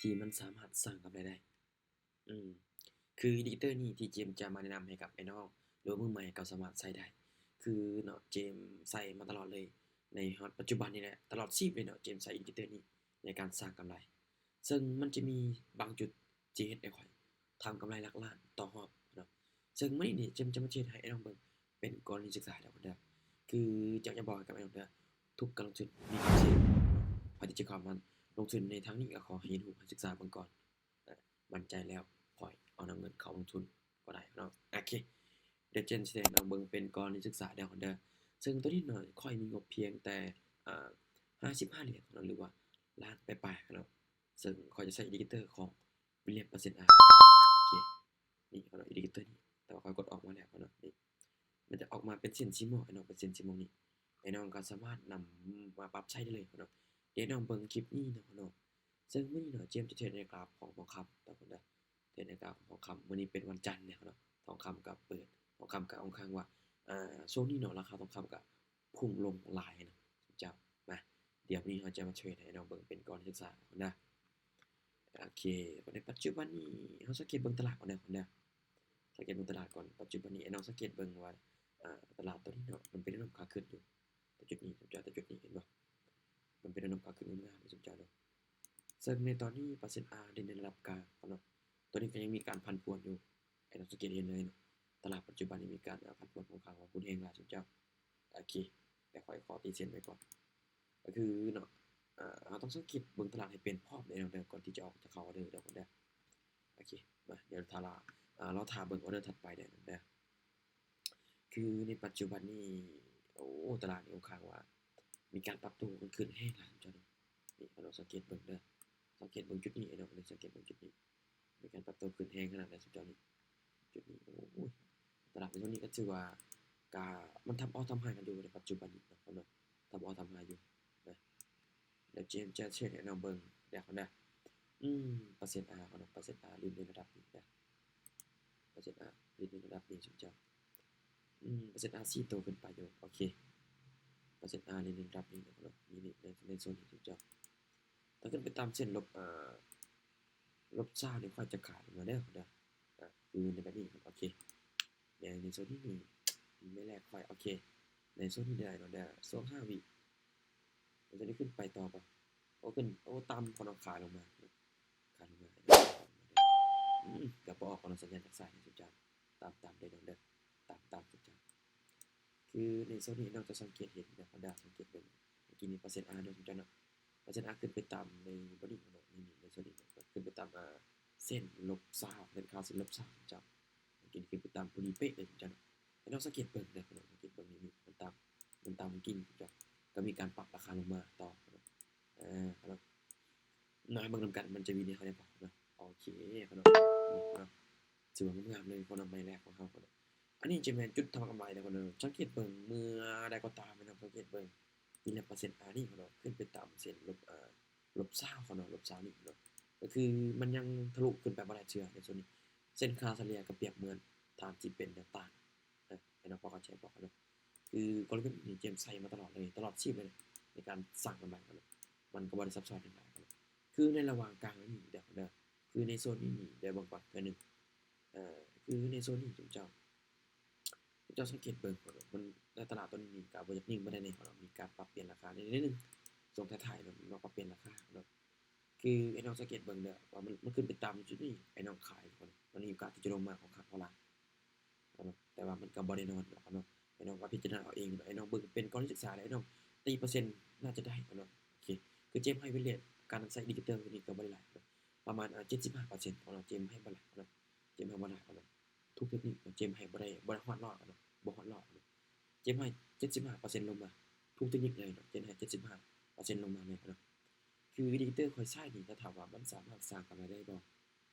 ທີ່ມັນສາມາດສ້າງກຳໄລໄດ້. ອືມ ຄືອິນດິເຄເຕີນີ້ທີ່ເຈມຈະມາແນະນຳໃຫ້ກັບອ້າຍນ້ອງ ຫຼືວ່າມືໃໝ່ກໍສາມາດໃຊ້ໄດ້. ຄືເນາະ ເຈມໃຊ້ມາຕະຫຼອດເລີຍ ໃນຮອດປັດຈຸບັນນີ້ແຫຼະ ຕະຫຼອດຊີບເລີຍເນາະ ເຈມໃຊ້ອິນດິເຄເຕີນີ້ໃນການສ້າງກຳໄລ. ເຊິ່ງມັນຈະມີບາງຈຸດທີ່ເຮັດໃຫ້ຂ້ອຍທຳກຳໄລຫຼັກລ້ານຕໍ່ຮອບເນາະ. ເຊິ່ງມື້ນີ້ນີ້ ເຈມຈະມາເຮັດໃຫ້ອ້າຍນ້ອງເບິ່ງເປັນກໍລະນີສຶກສາເດີ ທຸກຄົນເດີ. ຄືເຈມຢາກບອກໃຫ້ກັບອ້າຍນ້ອງເດີ ທຸກການລົງທຶນມີຄວາມສ່ຽງ. ໃຜທີ່ຈະເຂົ້າມາລົງທຶນໃນທາງນີ້ ກໍຂໍໃຫ້ຮຽນຮູ້ ໃຫ້ສຶກສາເບິ່ງກ່ອນ. ເອີ ໝັ້ນໃຈແລ້ວ ຄ່ອຍເອົານຳເງິນເຂົ້າລົງທຶນກໍໄດ້ເນາະ. ໂອເຄ ດຽວເຈມຊິໃຫ້ນ້ອງເບິ່ງເປັນກໍລະນີສຶກສາເດີ ທຸກຄົນເດີ. ເຊິ່ງໂຕນີ້ເນາະ ຂ້ອຍມີງົບພຽງແຕ່ ອາ ຫ້າສິບຫ້າຫຼຽນເນາະ ຫຼືວ່າລ້ານປາຍໆເນາະ. ເຊິ່ງຂ້ອຍຈະໃຊ້ອິນດິເຄເຕີຂອງວິລລຽມເປີເຊັນອາ ໂອເຄ ນີ້ເນາະ ອິນດິເຄເຕີນີ້ ແຕ່ວ່າຂ້ອຍກົດອອກມາແລ້ວເນາະ. ນີ້ ມັນຈະອອກມາເປັນເສັ້ນສີມ່ວງ ອ້າຍນ້ອງ ເປັນເສັ້ນສີມ່ວງນີ້ ອ້າຍນ້ອງກໍສາມາດນຳມາປັບໃຊ້ໄດ້ເລີຍເນາະ. ດຽວນ້ອງເບິ່ງຄລິບນີ້ເນາະ ເນາະ. ເຊິ່ງມື້ນີ້ເນາະ ເຈມຈະເທຣດໃນກຣາຟຂອງທອງຄຳ ທຸກຄົນເດີ ເທຣດໃນກຣາຟຂອງທອງຄຳ. ມື້ນີ້ເປັນວັນຈັນເນາະ ເນາະ ທອງຄຳກໍເປີດ ທອງຄຳກໍຄ່ອນຂ້າງວ່າ ອາ ຊ່ວງນີ້ເນາະ ລາຄາທອງຄຳກໍພຸ່ງລົງຫຼາຍເນາະ ເຈົ້າ. ມາ ດຽວມື້ນີ້ເຮົາຈະມາເທຣດໃຫ້ນ້ອງເບິ່ງເປັນກໍລະນີສຶກສາກ່ອນເດີ. ໂອເຄ ໃນປັດຈຸບັນນີ້ ເຮົາສັງເກດເບິ່ງຕະຫຼາດກ່ອນເດີ ທຸກຄົນເດີ. ສັງເກດເບິ່ງຕະຫຼາດກ່ອນ. ປັດຈຸບັນນີ້ ໃຫ້ນ້ອງສັງເກດເບິ່ງວ່າ ອາ ຕະຫຼາດໂຕນີ້ເນາະ ມັນເປັນແນວໂນ້ມຂາຂຶ້ນຢູ່ ແຕ່ຈຸດນີ້ ເຈົ້າ ແຕ່ຈຸດນີ້ ເຫັນບໍ່? ມັນເປັນແນວໂນ້ມຂາຂຶ້ນງາມໆເລີຍ ເຈົ້າເນາະ. ເຊິ່ງໃນຕອນນີ້ເປີເຊັນອາ ເຫຼັ້ນໃນລະດັບກາງເນາະ. ໂຕນີ້ກໍຍັງມີການຜັນຜວນຢູ່ ໃຫ້ນ້ອງສັງເກດເຫັນເລີຍເນາະ. ຕະຫຼາດປັດຈຸບັນນີ້ມີການ ອາ ຜັນຜວນຄ່ອນຂ້າງວ່າຮຸນແຮງຫຼາຍ ເຈົ້າ. ໂອເຄ ດຽວຂ້ອຍຂໍຕີເສັ້ນໄວ້ກ່ອນ. ກໍຄືເນາະ ເຮົາຕ້ອງສັງເກດເບິ່ງຕະຫຼາດໃຫ້ເປັນພ້ອມເດີ ເດີ ກ່ອນທີ່ຈະອອກ ຈະເຂົ້າອອເດີ ເດີ ເດີ. ໂອເຄ ມາ ດຽວຖ້າລະ ອາ ລໍຖ້າເບິ່ງອອເດີຖັດໄປເດີ ເດີ. ຄືໃນປັດຈຸບັນນີ້ ໂອ້ ຕະຫຼາດນີ້ຄ່ອນຂ້າງວ່າມີການປັບໂຕກັນຂຶ້ນແຮງຫຼາຍ ເຈົ້າເນາະ. ນີ້ ເຮົາລອງສັງເກດເບິ່ງເດີ ສັງເກດເບິ່ງຈຸດນີ້ເນາະ ສັງເກດເບິ່ງຈຸດນີ້ ມີການປັບໂຕຂຶ້ນແຮງຂະໜາດໃດ ເຈົ້ານີ້. ຈຸດນີ້ ໂອ້ຍ ຕະຫຼາດໃນຊ່ວງນີ້ກໍຖືວ່າ ກະ ມັນທຳເອົາທຳໃຫ້ກັນຢູ່ໃນປັດຈຸບັນນີ້ເນາະ ທຳເອົາທຳໃຫ້ຢູ່ນະ. ດຽວເຈມຈະເທຣດໃຫ້ນ້ອງເບິ່ງເດີ ທຸກຄົນເດີ. ອືມ ເປີເຊັນອາ ເນາະ ເປີເຊັນອາ ຫຼິ້ນໃນລະດັບນີ້ເດີ ເປີເຊັນອາ ຫຼິ້ນໃນລະດັບນີ້ ເຈົ້າ. ອືມ ເປີເຊັນອາ ສີ່ໂຕຂຶ້ນໄປຢູ່ ໂອເຄ ເປີເຊັນອາ ຫຼິ້ນໃນລະດັບນີ້ເນາະ ນີ້ ນີ້ ໃນ ໃນໂຊນນີ້ ເຈົ້າ. ຖ້າຂຶ້ນໄປຕາມເສັ້ນລົບ ເອີ ລົບຊາວນີ້ ຂ້ອຍຈະຂາຍລົງມາເດີ ເດີ. ອາ ຄືໃນແບບນີ້ ໂອເຄ ໃນ ໃນໂຊນນີ້ນີ້ ແມ່ນແລ້ວ ຂ້ອຍ ໂອເຄ ໃນໂຊນນີ້ໄດ້ເນາະ ເດີ ຊ່ວງຫ້າວິ ໃນໂຊນນີ້ຂຶ້ນໄປຕໍ່ບໍ່? ໂອ້ ຂຶ້ນ ໂອ້ ຕ່ຳ ຂ້ອຍຕ້ອງຂາຍລົງມາ ຂາຍລົງມາ ອືມ ກໍບໍ່ອອກ ຂ້ອຍຕ້ອງສັນຍານຈາກສາຍນີ້ ເຈົ້າ. ຕາມ ຕາມເດີ ເດີ ຕາມ ຕາມ ເຈົ້າ. ຄືໃນໂຊນນີ້ນ້ອງຈະສັງເກດເຫັນເດີ ບັນດາ ສັງເກດເບິ່ງ ເມື່ອກີ້ນີ້ເປີເຊັນອາເນາະ ເຈົ້າເນາະ. ເປີເຊັນອາຂຶ້ນໄປຕາມໃນບ່ອນນີ້ເນາະ ນີ້ ໃນໂຊນນີ້ເນາະ ຂຶ້ນໄປຕາມ ອາ ເສັ້ນລົບຊາວ ເສັ້ນຄ່າເສັ້ນລົບຊາວ ເຈົ້າ. ເມື່ອກີ້ນີ້ຂຶ້ນໄປຕາມຕົວນີ້ເປະເລີຍ ເຈົ້າເນາະ. ໃຫ້ນ້ອງສັງເກດເບິ່ງເດີ ເນາະ ສັງເກດເບິ່ງນີ້ ນີ້ ມັນຕາມ ມັນຕາມເມື່ອກີ້ນີ້ ເຈົ້າ. ກໍມີການປັບລາຄາລົງມາຕໍ່ເນາະ ເອີ ເນາະ. ມາເບິ່ງນຳກັນ ມັນຈະວິນໃຫ້ເຮົາໄດ້ບໍ່ເນາະ. ໂອເຄເນາະ ນີ້ເນາະ ຖືວ່າງາມໆເລີຍເນາະ ໄມ້ແລກຂອງເຮົາເນາະ. ອັນນີ້ຈະແມ່ນຈຸດທຳກຳໄລເນາະ ເນາະ. ສັງເກດເບິ່ງ ເມື່ອໃດກໍຕາມເນາະ ສັງເກດເບິ່ງ ທີ່ເປັນເປີເຊັນອານີ້ເນາະ ຂຶ້ນໄປຕາມເສັ້ນລົບ ເອີ ລົບຊາວເນາະ ລົບຊາວນີ້ເນາະ ກໍຄືມັນຍັງທະລຸຂຶ້ນໄປບໍ່ໄດ້ເທື່ອໃນໂຊນນີ້. ເສັ້ນຄ່າສະເລ່ຍກໍປຽບເໝືອນຖານທີ່ເປັນແນວຕ້ານ ເອີ ໃຫ້ນ້ອງພໍເຂົ້າໃຈບໍ່ເນາະ. ຄືກໍລະນີນີ້ ເຈມໃຊ້ມາຕະຫຼອດເລີຍ ຕະຫຼອດຊີບເລີຍ ໃນການສ້າງກຳໄລເນາະ ມັນກໍບໍ່ໄດ້ຊັບຊ້ອນຫຍັງຫຼາຍເນາະ. ຄືໃນລະຫວ່າງກາງນີ້ເດີ ເດີ ຄືໃນໂຊນນີ້ນີ້ ດຽວເບິ່ງກ່ອນເທື່ອໜຶ່ງ ເອີ ຄືໃນໂຊນນີ້ ເຈົ້າ ເຈົ້າ ເຈົ້າສັງເກດເບິ່ງ ມັນ ໃນຕະຫຼາດໂຕນີ້ນີ້ ກໍບໍ່ຢາກນິ່ງປານໃດເນາະ ມີການປັບປ່ຽນລາຄາໜ້ອຍໜຶ່ງ ຊ່ວງທ້າຍໆເນາະ ມັນມາປັບປ່ຽນລາຄາເນາະ. ຄືໃຫ້ນ້ອງສັງເກດເບິ່ງເດີ ວ່າມັນ ມັນຂຶ້ນໄປຕາມຈຸດນີ້ ໃຫ້ນ້ອງຂາຍກ່ອນ ມັນມີໂອກາດທີ່ຈະລົງມາຄ່ອນຂ້າງພໍຫຼາຍ ເນາະ ແຕ່ວ່າມັນກໍບໍ່ແນ່ນອນດອກເນາະ. ໃຫ້ນ້ອງມາພິຈາລະນາເອົາເອງເນາະ ໃຫ້ນ້ອງເບິ່ງເປັນກໍລະນີສຶກສາ ແລ້ວໃຫ້ນ້ອງຕີເປີເຊັນໜ້າຈະໄດ້ເນາະ. ໂອເຄ ຄືເຈມໃຫ້ວິນເຣດ ການນຳໃຊ້ອິນດິເຄເຕີຕົວນີ້ກໍບໍ່ໄດ້ຫຼາຍເນາະ ປະມານ ອາ ເຈັດສິບຫ້າເປີເຊັນເນາະ ເຈມໃຫ້ບໍ່ຫຼາຍເນາະ ເຈມໃຫ້ບໍ່ຫຼາຍເນາະ. ທຸກເທັກນິກເນາະ ເຈມໃຫ້ບໍ່ໄດ້ ບໍ່ໄດ້ຮອດຮ້ອຍເນາະ ບໍ່ຮອດຮ້ອຍເນາະ. ເຈມໃຫ້ເຈັດສິບຫ້າເປີເຊັນລົງມາ ທຸກເທັກນິກເລີຍເນາະ ເຈມໃຫ້ເຈັດສິບຫ້າເປີເຊັນລົງມາເລີຍເນາະ. ຄືອິນດິເຄເຕີຂ້ອຍໃຊ້ນີ້ ຖ້າຖາມວ່າມັນສາມາດສ້າງກຳໄລໄດ້ບໍ່?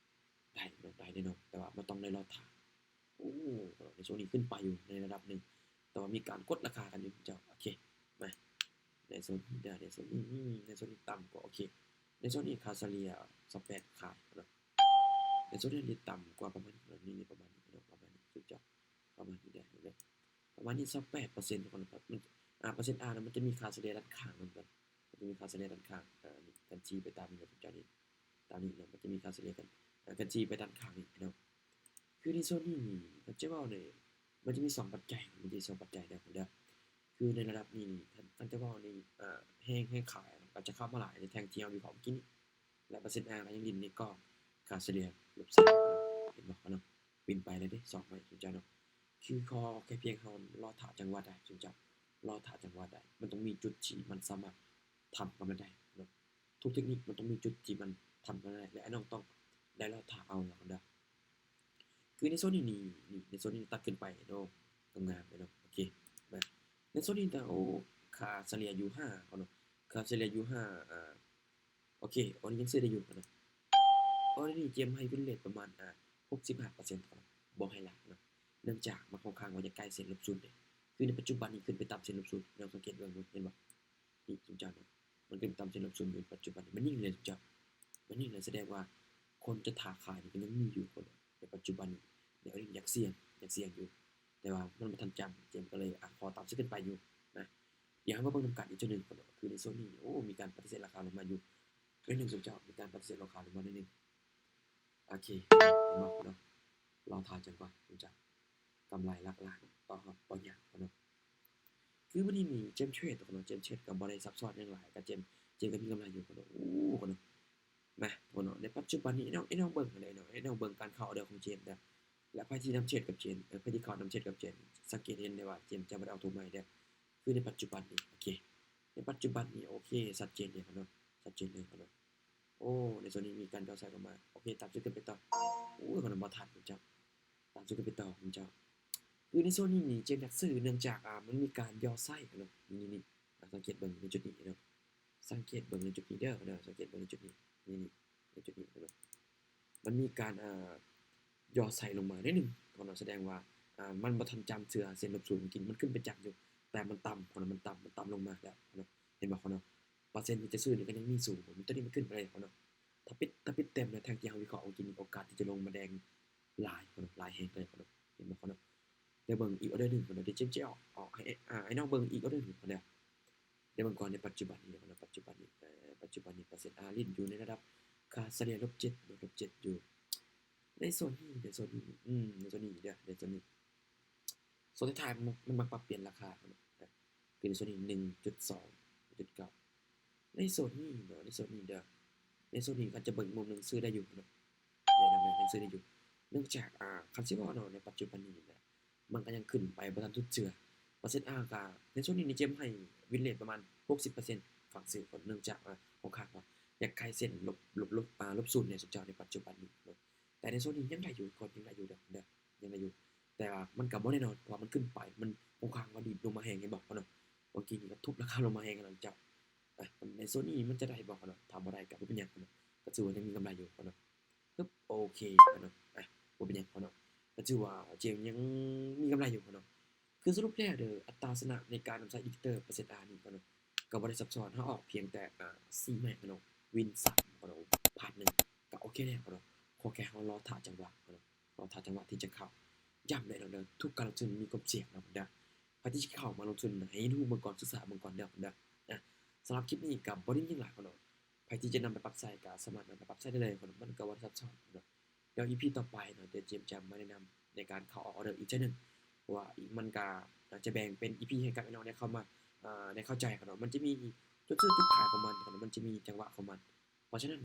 ໄດ້ເນາະ ໄດ້ເດ້ເນາະ ແຕ່ວ່າມັນຕ້ອງໄດ້ລໍຖ້າ. ໂອ້ ໃນຊ່ວງນີ້ຂຶ້ນໄປຢູ່ໃນລະດັບໜຶ່ງ ແຕ່ວ່າມີການກົດລາຄາກັນຢູ່ເຈົ້າ. ໂອເຄ ມາ ໃນໂຊນນີ້ເດີ ໃນໂຊນນີ້ ອືມ ໃນໂຊນນີ້ຕ່ຳກວ່າ ໂອເຄ ໃນໂຊນນີ້ຄ່າສະເລ່ຍຊາວແປດຂາຍເນາະ. ໃນໂຊນນີ້ຕ່ຳກວ່າປະມານນີ້ເນາະ ນີ້ປະມານນີ້ເນາະ ປະມານນີ້ເຈົ້າ ປະມານນີ້ເດີ ປະມານນີ້ ຊາວແປດເປີເຊັນ ທຸກຄົນ. ອາ ເປີເຊັນອາ ມັນຈະມີຄ່າສະເລ່ຍດ້ານຂ້າງນຳກັນ ມັນຈະມີຄ່າສະເລ່ຍດ້ານຂ້າງ ອາ ນີ້ ຄັນຊີ້ໄປຕາມນີ້ເນາະ ເຈົ້າ ນີ້ ຕາມນີ້ເນາະ ມັນຈະມີຄ່າສະເລ່ຍກັນ ອ່າ ກັນຊີ້ໄປດ້ານຂ້າງນີ້ເນາະ. ຄືໃນໂຊນນີ້ນີ້ ຖ້າຈະເວົ້ານີ້ ມັນຈະມີສອງປັດໄຈ ມັນຈະມີສອງປັດໄຈເດີ ເດີ ຄືໃນລະດັບນີ້ນີ້ ຖ້າ ຖ້າຈະເວົ້ານີ້ ອ່າ ແຮງ ແຮງຂາຍກໍຈະເຂົ້າມາຫຼາຍໃນແທ່ງທີ່ເຮົາວິເຄາະເມື່ອກີ້ນີ້ ແລະ ເປີເຊັນອາກໍຍັງຫຼິ້ນໃນກອບຄ່າສະເລ່ຍລົບສາມເນາະ ເຫັນບໍ່ເນາະ ປິ່ນໄປແລ້ວເດ້ ສອງໄມ້ ຊຸມເຈົ້າເນາະ. ຄືຂໍແຄ່ພຽງເຮົາລໍຖ້າຈັງຫວະໄດ້ ຊຸມເຈົ້າ ລໍຖ້າຈັງຫວະໄດ້ ມັນຕ້ອງມີຈຸດທີ່ມັນສາມາດທຳກຳໄລໄດ້ເນາະ. ທຸກເທັກນິກມັນຕ້ອງມີຈຸດທີ່ມັນທຳກຳໄລໄດ້ ແລະ ອ້າຍນ້ອງຕ້ອງໄດ້ລໍຖ້າເອົາເນາະ ເດີ. ຄືໃນໂຊນນີ້ນີ້ ນີ້ ໃນໂຊນນີ້ຕັດຂຶ້ນໄປເນາະ ງາມໆເນາະ ໂອເຄ ມາ ໃນໂຊນນີ້ນະ ໂອ້ ຄ່າສະເລ່ຍຢູ່ຫ້າເນາະ ຄ່າສະເລ່ຍຢູ່ຫ້າ ອ່າ ໂອເຄ ອັນນີ້ຍັງຊື້ໄດ້ຢູ່ເນາະ. ອັນນີ້ເຈມໃຫ້ວິນເຣດປະມານ ອ່າ ຫົກສິບຫ້າເປີເຊັນເນາະ ບໍ່ໃຫ້ຫຼາຍເນາະ ເນື່ອງຈາກມັນຄ່ອນຂ້າງວ່າຈະໃກ້ເສັ້ນລົບສູນເດ້. ຄືໃນປັດຈຸບັນນີ້ຂຶ້ນໄປຕາມເສັ້ນລົບສູນ ລອງສັງເກດເບິ່ງເນາະ ເຫັນບໍ່? ນີ້ ຊຸມເຈົ້າເນາະ ມັນຂຶ້ນຕາມເສັ້ນລົບສູນຢູ່ໃນປັດຈຸບັນນີ້ ມັນນິ່ງເລີຍ ຊຸມເຈົ້າ ມັນນິ່ງເລີຍ ສະແດງວ່າຄົນຈະຖ້າຂາຍນີ້ກໍຍັງມີຢູ່ ໃນປັດຈຸບັນນີ້ ແນວນີ້ຢາກສ່ຽງ ຢາກສ່ຽງຢູ່ ແຕ່ວ່າມັນບໍ່ທັນຈຳ ເຈມກໍເລີຍ ອ່າ ຂໍຕາມຊື້ຂຶ້ນໄປຢູ່ນະ. ດຽວເຮົາມາເບິ່ງນຳກັນອີກເທື່ອໜຶ່ງເນາະ ຄືໃນໂຊນນີ້ ໂອ້ ມີການປະຕິເສດລາຄາລົງມາຢູ່ໜ້ອຍໜຶ່ງ ຊຸມເຈົ້າ ມີການປະຕິເສດລາຄາລົງມາໜ້ອຍໜຶ່ງ. ໂອເຄ ເຫັນບໍ່ເນາະ ລໍຖ້າຈັງຫວະ ຊຸມເຈົ້າ ກຳໄລຫຼັກລ້ານ ຕໍ່ຮອດບໍ່ຍາກເນາະ. ຄືມື້ນີ້ນີ້ເຈມເທຣດເນາະ ເຈມເທຣດກໍບໍ່ໄດ້ຊັບຊ້ອນຫຍັງຫຼາຍ ກໍເຈມ ເຈມກໍມີກຳໄລຢູ່ເນາະ. ໂອ້ ເນາະ ມາ ເນາະ ໃນປັດຈຸບັນນີ້ ໃຫ້ນ້ອງ ໃຫ້ນ້ອງເບິ່ງຫັ້ນແຫຼະເນາະ ໃຫ້ນ້ອງເບິ່ງການເຂົ້າອໍເດີຂອງເຈມເດີ ແລະ ໃຜທີ່ນຳເທຣດກັບເຈມ ເອີ ໃຜທີ່ເຂົ້ານຳເທຣດກັບເຈມ ສັງເກດເຫັນໄດ້ວ່າເຈມຈະບໍ່ໄດ້ເອົາໂຕໃໝ່ເດີ. ຄືໃນປັດຈຸບັນນີ້ ໂອເຄ ໃນປັດຈຸບັນນີ້ ໂອເຄ ຊັດເຈນເລີຍເນາະ ຊັດເຈນເລີຍເນາະ. ໂອ້ ໃນໂຊນນີ້ມີການຫຍໍ້ໃສ່ລົງມາ ໂອເຄ ຕາມຊື້ຂຶ້ນໄປຕໍ່. ໂອ້ຍ ມັນບໍ່ທັນ ເຈົ້າ ຕາມຊື້ຂຶ້ນໄປຕໍ່ ເຈົ້າ. ຄືໃນໂຊນນີ້ນີ້ ເຈມຢາກຊື້ ເນື່ອງຈາກ ອ່າ ມັນມີການຫຍໍ້ໃສ່ເນາະ ນີ້ໆ ອ່າ ສັງເກດເບິ່ງໃນຈຸດນີ້ເນາະ ສັງເກດເບິ່ງໃນຈຸດນີ້ເດີ ເນາະ ສັງເກດເບິ່ງໃນຈຸດນີ້ ນີ້ໆ ໃນຈຸດນີ້ເນາະ ມັນມີການ ອ່າ ຫຍໍ້ໃສ່ລົງມາໜ້ອຍໜຶ່ງເນາະ ສະແດງວ່າ ອ່າ ມັນບໍ່ທັນຈຳເທື່ອ ເສັ້ນລົບສູນເມື່ອກີ້ ມັນຂຶ້ນໄປຈັບຢູ່ ແຕ່ມັນຕ່ຳເນາະ ມັນຕ່ຳ ມັນຕ່ຳລົງມາແລ້ວເນາະ ເຫັນບໍ່ເນາະ. ເປີເຊັນທີ່ຈະຊື້ນີ້ກໍຍັງມີສູງ ຕົວນີ້ມັນຂຶ້ນໄປໄດ້ເນາະ ຖ້າປິດ ຖ້າປິດເຕັມໃນແທ່ງທີ່ເຮົາວິເຄາະເມື່ອກີ້ນີ້ ໂອກາດທີ່ຈະລົງມາແດງຫຼາຍເນາະ ຫຼາຍແຮງເລີຍເນາະ ເຫັນບໍ່ເນາະ. ດຽວເບິ່ງອີກອໍເດີໜຶ່ງກ່ອນເດີ ດຽວເຈມຈະອອກ ອອກໃຫ້ ອ່າ ໃຫ້ນ້ອງເບິ່ງອີກອໍເດີໜຶ່ງກ່ອນເດີ. ດຽວເບິ່ງກ່ອນໃນປັດຈຸບັນນີ້ເນາະ ປັດຈຸບັນນີ້ ເອີ ປັດຈຸບັນນີ້ເປີເຊັນອາຫຼິ້ນຢູ່ໃນລະດັບຄ່າສະເລ່ຍລົບເຈັດເນາະ ລົບເຈັດຢູ່ ໃນໂຊນນີ້ ໃນໂຊນນີ້ ອືມ ໃນໂຊນນີ້ເດີ ໃນໂຊນນີ້ ໂຊນສຸດທ້າຍມັນ ມັນມັກປັບປ່ຽນລາຄາເນາະ ຄືໃນໂຊນນີ້ ໜຶ່ງຈຸດສອງ ໜຶ່ງຈຸດເກົ້າ ໃນໂຊນນີ້ເນາະ ໃນໂຊນນີ້ເດີ ໃນໂຊນນີ້ຄັນຈະເບິ່ງມຸມໜຶ່ງຊື້ໄດ້ຢູ່ເນາະ ແນະນຳ ຍັງຊື້ໄດ້ຢູ່ ເນື່ອງຈາກ ອ່າ ຄັນຊິເວົ້າເນາະ ໃນປັດຈຸບັນນີ້ນະ ມັນກໍຍັງຂຶ້ນໄປບໍ່ທັນສຸດເທື່ອ ເປີເຊັນອາກໍ ໃນໂຊນນີ້ນີ້ເຈມໃຫ້ວິນເຣດປະມານຫົກສິບເປີເຊັນ ຝັ່ງຊື້ເນາະ ເນື່ອງຈາກວ່າຄ່ອນຂ້າງວ່າຢາກໃກ້ເສັ້ນລົບ ລົບ ລົບ ອ່າ ລົບສູນໃນສຸດເຈົ້າໃນປັດຈຸບັນນີ້ເນາະ ແຕ່ໃນໂຊນນີ້ຍັງໄດ້ຢູ່ ກໍຍັງໄດ້ຢູ່ເດີ ເດີ ຍັງໄດ້ຢູ່ ແຕ່ວ່າມັນກໍບໍ່ແນ່ນອນ ເພາະວ່າມັນຂຶ້ນໄປ ມັນຄ່ອນຂ້າງວ່າດີດລົງມາແຮງ ເຫັນບໍ່ເນາະ ເມື່ອກີ້ນີ້ກໍທຸບລາຄາລົງມາແຮງແລ້ວເຈົ້າ. ອ່ະ ໃນໂຊນນີ້ມັນຈະໄດ້ບໍ່ເນາະ ຖ້າບໍ່ໄດ້ກໍບໍ່ເປັນຫຍັງເນາະ ກໍຖືວ່າຍັງມີກຳໄລຢູ່ເນາະ. ຮຶບ ໂອເຄເນາະ ອ່ະ ບໍ່ເປັນຫຍັງເນາະ ກໍຖືວ່າເຈມຍັງມີກຳໄລຢູ່ເນາະ. ຄືສະຫຼຸບແລ້ວເດີ ອັດຕາຊະນະໃນການນຳໃຊ້ອິນດິເຄເຕີເປີເຊັນອານີ້ເນາະ ກໍບໍ່ໄດ້ຊັບຊ້ອນ ເຮົາອອກພຽງແຕ່ ອ່າ ສີ່ໄມ້ເນາະ ວິນສາມເນາະ ພາດໜຶ່ງ ກໍໂອເຄແລ້ວເນາະ. ຂໍແຄ່ເຮົາລໍຖ້າຈັງຫວະເນາະ ລໍຖ້າຈັງຫວະທີ່ຈະເຂົ້າ. ຢ້ຳແຫຼະເນາະເດີ ທຸກການລົງທຶນມີຄວາມສ່ຽງເນາະເດີ ໃຜທີ່ຈະເຂົ້າມາລົງທຶນໃຫ້ຮູ້ເບິ່ງກ່ອນ ສຶກສາເບິ່ງກ່ອນເດີ ເດີ. ອ່ະ ສຳລັບຄລິບນີ້ກໍບໍ່ໄດ້ມີຫຍັງຫຼາຍເນາະ ໃຜທີ່ຈະນຳໄປປັບໃຊ້ກໍສາມາດນຳໄປປັບໃຊ້ໄດ້ເລີຍເນາະ ມັນກໍບໍ່ໄດ້ຊັບຊ້ອນເນາະ. ດຽວອີພີຕໍ່ໄປເນາະ ດຽວເຈມຈະມາແນະນຳໃນການເຂົ້າອອກອໍເດີອີກເທື່ອໜຶ່ງ ເພາະວ່າມັນກະ ອາດຈະແບ່ງເປັນອີພີໃຫ້ກັບອ້າຍນ້ອງໄດ້ເຂົ້າມາ ເອີ ໄດ້ເຂົ້າໃຈເນາະ ມັນຈະມີຈຸດຊື້ຈຸດຂາຍຂອງມັນເນາະ ມັນຈະມີຈັງຫວະຂອງມັນ. ເພາະສະນັ້ນ